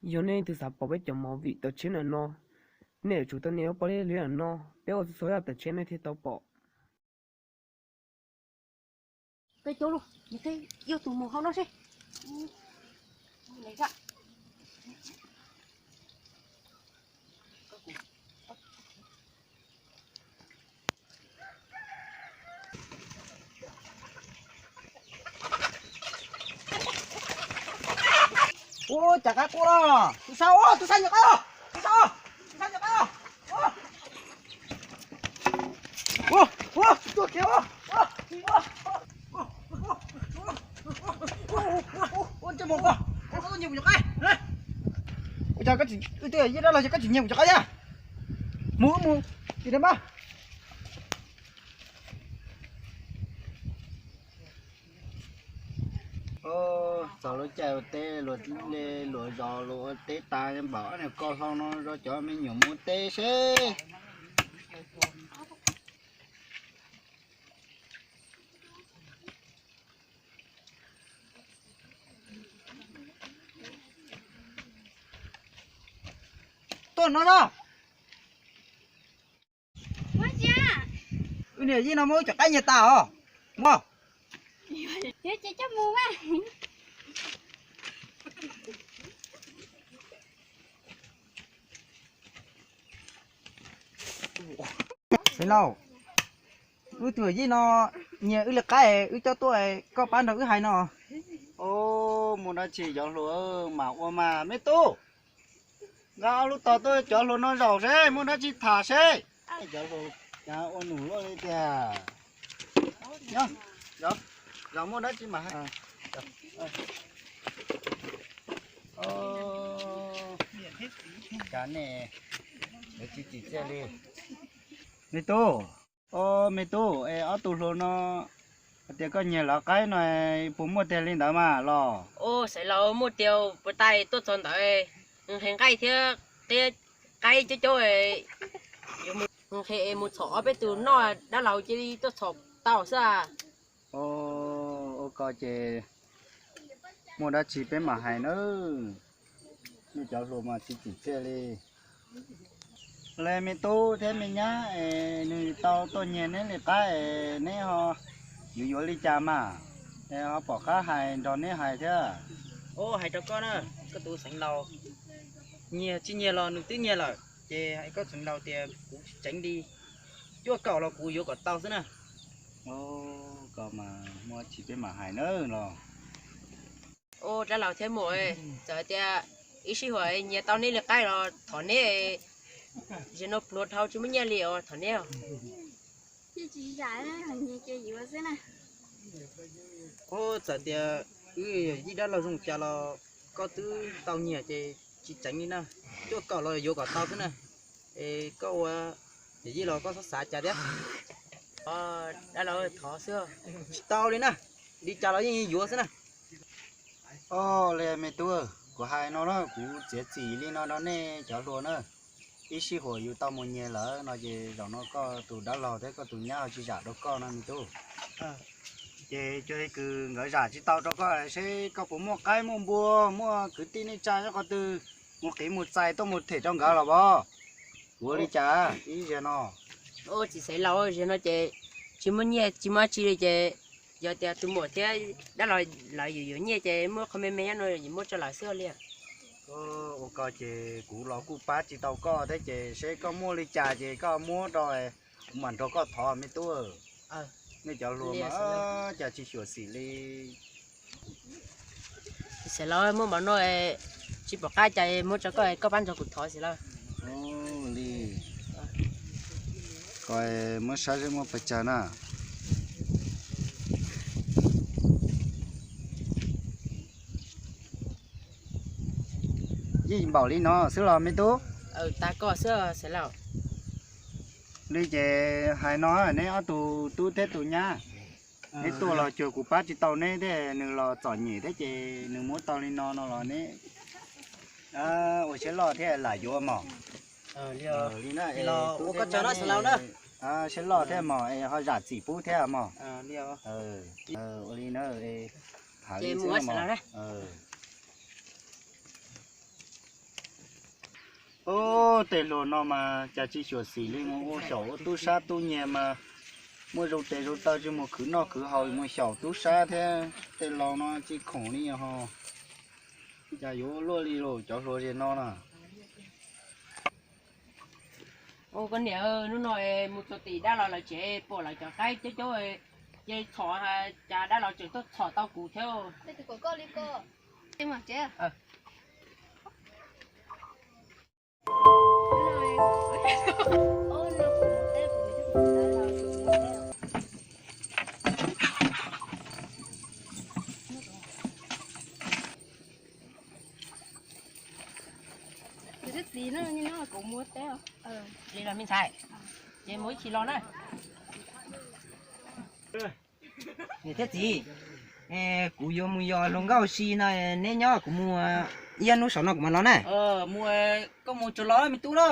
Yog nej leej twg xav pom peb cov movie tawm tshiab ntawm no, nej yuav tsum tuaj nias lub pob leb li ntawm no, peb ua txhua txhua yam tawm tshiab nej thiaj tau pom. Peb coob lawm, nws twb yog tus mus hauv no seb. Ua cas qab quaj los? Tus sau, tus sau nyuam qab, tus sau, tus sau nyuam qab. Ua, ua, tuaj kiag ua. Ua, ntsej muag koj, koj nyiag kuv cov qaib. Ua cas koj tsis, wb twb yij dab laug, koj tsis nyiag kuv cov qaib thiab? Mus, mus, tsis dab mas. Txog lub caij ua teb, luag le luag zos luag ua teb tas, npam ob niag koj hlau no zov cov me nyuam mus ua teb seb. Tuaj no na. Wb niam yij no muab wb cov qaib nyiag tas os. Mus. Xeev Laus, wb tus yij no nyiag wb li qaib, wb coj tuaj, koj pab nrog wb hais no. Muaj dab tsi cov hluas mas ua mas me tub. Nqa ob lub tog tuaj cov hluas no zaum seb muaj dab tsi tham seb. Cov hluas ua num luaj li tiag. Nyob, zaum muaj dab tsi mas hais. Cas nej tsis tsim txiaj li. Me tub, o me tub, es ob tug hluas no hais tias koj nyiag lawv qaib no, puas muaj tiag li ntawd mas los? Xeev Laus, muaj tiag, puas tas tuaj txog ntawd nqhis nqaij thiab, thiab qaib coob coob, yuav mus nqhis es mus txhom ob peb tus noj, dab laug cia li tuaj txhom tau xwb. Ua ko ces muaj dab tsi peb mam hais nawb. Nej cov hluas mas tsis tsim txiaj li. Le me tub thiab me nyab es nws tau tuaj nyiag neb li qaib es neb ho yuav yuav li cas mas, es ho pom qab hais nrog neb hais thiab. Hais rau koj na, koj tus Xeev Laus, nyiag tsis nyiag los nws twb nyiag lawm, ces hais koj Xeev Laus tias kuv tsis tseev li, cuaj kaum los kuv yuav kom tau xwb na. Ko mas muaj tsis peb mam hais nawb los. Dab laug thiab muam, txawm tias ib sij huam nyiag tau neb li qaib los thov neb, zaum no pluag dhau tsis muaj nyiaj li os, thov neb. Txawm tias wb yij dab laug zoo cas los koj twb tau nyiag ces tsis tseev li na, cuaj kaum los yuav kom tau xwb na. Es koj ua yij los koj txhob xav cas thiab. Dab laug, thov xwb, tsis tau li na, li cas los yeej yuav xwb na. Os, li me tub, kuv hais no na, kuv txiav txim li no rau nej cov hluas na. Ib sij huam yus tau mus nyiag lawm no ces zaum no koj tus dab laug thiab koj tus nyab ho tsis zam rau koj no me tub. Ces cia li kws nkawd zam tsis tau rau koj seb koj puas muaj qaib muaj npua, muaj kwv tij neej tsa nyob qhov twg, mus qiv mus txais tuaj mus them rau nkawd los as. Kuv ua li cas ib zaug no? Txiv Xeev Laus, zaum no ces tsis muaj nyiaj tsis muaj dab tsi li ces yog tias tus muam thiab dab laug lawv yuav yuav nyiaj ces muab qhov me me nyob no muab rau lawv xwb li. Ua ko ces kuv los kuj pab tsis tau koj thiab ces seb koj muaj li cas ces koj muab rau, kuv mam nrog koj thov me tub. Nej cov hluas mas cas tsis xyuam xim li. Xeev Laus, muaj mov no tsis pom qab cas muab rau koj, koj pab nrog kuv thov xwb lauj. Li, koj muab saib seb muaj pes tsawg na. Yeej npaum li no xwb los me tub? Li ces hais no, neb ob tug tub thiab tus nyab, neb tuaj los cuag kuv pab tsis tau neb thiab, nws los txom nyem thiab ces nws muab tau li no no los neb ua siab loj thiab lam yuav mog. Li na, siab loj thiab mog, es ho zam txim pub thiab mog. Ua li na, tham li xwb mog. Ub, tej hluas no mas cas tsis xyuam xim li, mus ua xyaum ua tub sab tub nyiag mas muaj zoo tes zoo taw tsis mus khwv noj khwv haus, mus xyaum tub sab thiab tej laus no tsis khoom li ho. Cas yuav luaj li los cov hluas zem no na. Ua koj niam, hnub no mus txog tim dab laug lawv tsev pom lawv cov qaib coob coob, ces txhom, cas dab laug tseem tuaj txhom tau kuv thiab. Li los me ntxhais, ces mus ib chim los na. Niam thiab txiv, kuv yuav mus yos hluas nkauj si no, neb nyob kuv mus ib hnub saum no kuv mam los na. Mus, koj mus tsuag los me tub na.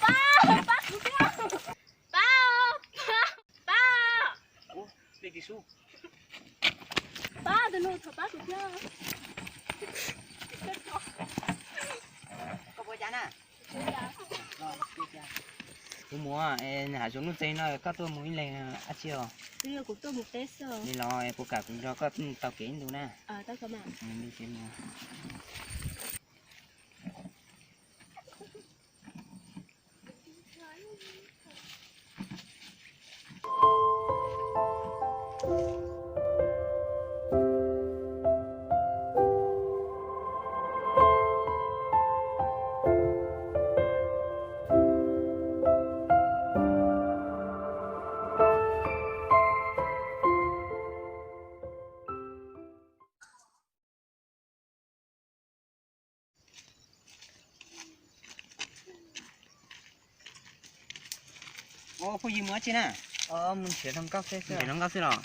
Pab, pab kuv thiab. Pab, pab, pab. Ub, peb tis sub. Pab, tus no thov pab kuv thiab. Koj puas cas na? Kuv mus hav zoov nuj txeeg no, koj tuaj mus ib leeg dab tsi os? Kuv tuaj mus teb xwb. Li los kuv kam kuv nrog koj taug kev ib ntus na. Phooj ywg, mus dab tsi na? Mus nrhiav hluas nkauj xwb los?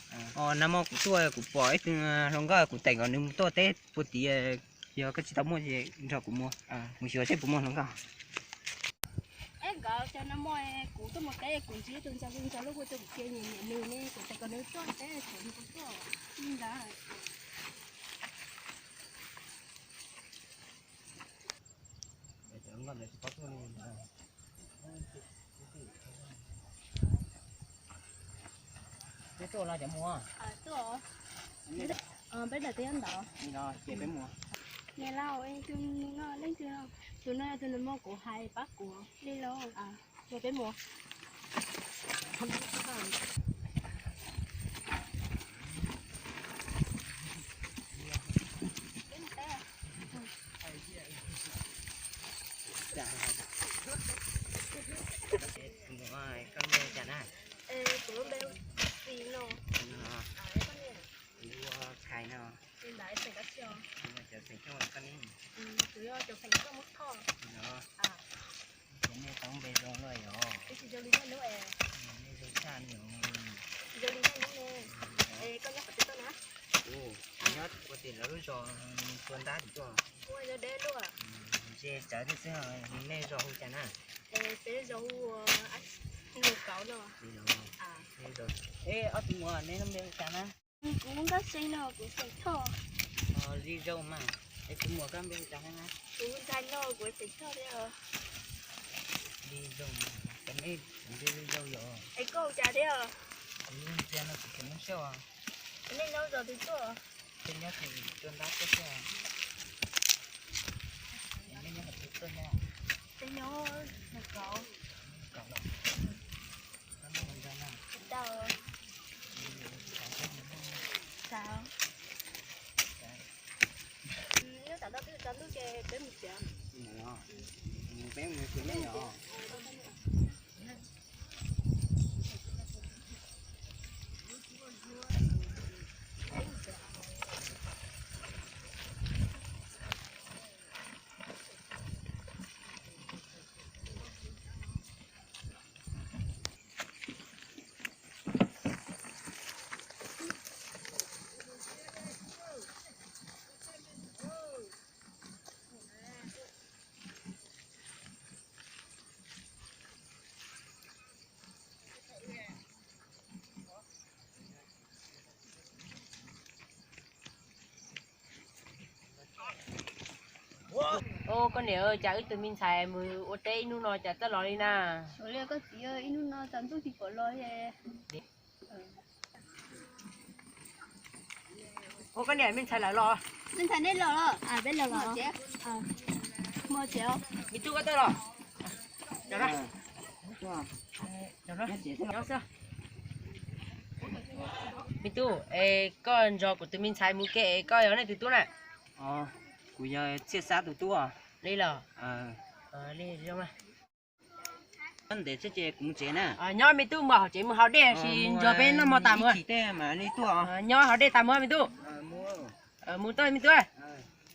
Nag hmo kuv tuaj kuv pom ib tug hluas nkauj, kuv teem kom nws mus tuaj teb puag tid, yog koj tsis tau muaj ces nrog kuv mus, mus xyuas seb puas muaj hluas nkauj. Es nkawd cov no muaj, kuv tuaj mus teb kuv ntsib tus ntxhais ntxhais lub ua tus kuv cia nyiam nyiam nws ne, kuv teem kom nws tuaj teb tsev nws kuv tuaj li ntawd. Peb tuaj los cov mus. Peb ntawm twb ntawd. Ces peb mus. Niam laus, tus no leej twg? Tus no yog tus nws muab kuv hais pab kuv li lauj. Ces peb mus. Koj lub npe cas na? Kuv lub npe hu Xis no. Kuv hu Khais no. Kuv yog cov xeem Koj Muab Thoj. Kuv nej tau npe zoo luaj yom. Nej zoo tshaj yom. Kuv nyob ua tim lawv lub zos tua ntab tim tuaj. Ze tsawv thiab xwb, nej zos hu cas na? Peb zos hu Nus Kauv no. Ob tug muam, neb lub npe hu cas na? Kuv Nkauj Xeeb no, kuv xeem Thoj. Li zoo mas. Es tus muam koj npe hu cas na? Kuv Ntxhais no, kuv xeem Thoj thiab. Li zoo, cov neb npe li zoo yom. Es koj hu cas thiab? Kuv Ntxhais no, kuv xeem Nuj Saub. Nej nyob zos twg tuaj? Peb nyob tim tua ntab tuaj xwb. Nej nyob qhov twg tuaj nyob? Peb nyob Nus Kauv. Nus Kauv los? Koj nyob Nus Kauv na? Tsis tau. Xav. Nyob tsam no twb tsaus ntuj ces peb mus tsev. Mus, peb mus tsev nej yom. Ua koj niam, cas wb tus me ntxhais mus ua teb ib hnub no cas txawj los li na? Ua li koj txiv, ib hnub no tsaus ntuj tsis pom los. Ua koj niam, me ntxhais lawv los? Me ntxhais nej los los? Peb los los. Me tub koj tuaj los? Me tub, es koj nrog kuv tus me ntxhais mus ke es koj yog leej twg tub na? Kuv yog Txhiaj Xab tus tub os. Li los? Ntev thiab ces kuv mus tsev na. Nyob me tub, mus hauv tsev mus haus dej, sis nrog peb noj mov tas mus. Nyob haus dej tas mus me tub. Mus tau me tub.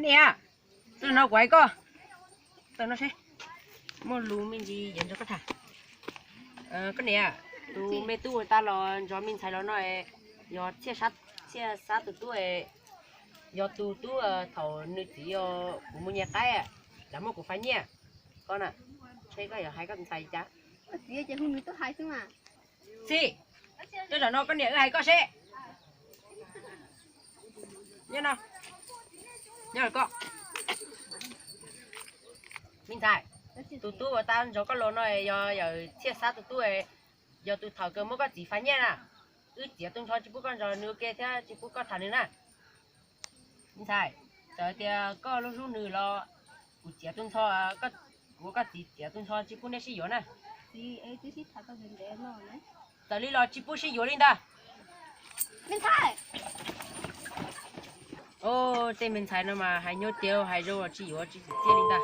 Niam, tuaj no kuv hais koj. Tuaj no seb, muaj lus me ntsis yuav nrog koj tham. Koj niam, tus me tub uas tau los nrog me ntxhais los no yog Txhiaj Xab tus tub, yog tus tub thaum nws txiv yog kuv mus nyiag qaib, lawv muab kuv fab nyiaj. Koj na, seb koj yuav hais koj tus ntxhais cas. Txiv, tuaj zaum no koj niam wb hais koj seb. Nyob no, nyob koj. Me ntxhais, tus tub uas tau nrog koj los no yog yawm Txhiaj Xab tus tub, yog tus thaum kawg muab koj txiv fab nyiaj na. Wb txiav tu nrho tsis pub koj nrog nws ua ke thiab tsis pub koj tham nws na. Me ntxhais, txawm tias koj hlub hlub nws los kuv txiav tu nrho, kuv koj txiv txiav tu nrho tsis pub nej sib yuav na. Txawm li los tsis pub sib yuav li ntag. Me ntxhais. Tej me ntxhais no mas hais nyuaj tiag, hais zoo los tsis yuav, tsis tsim txiaj li ntag.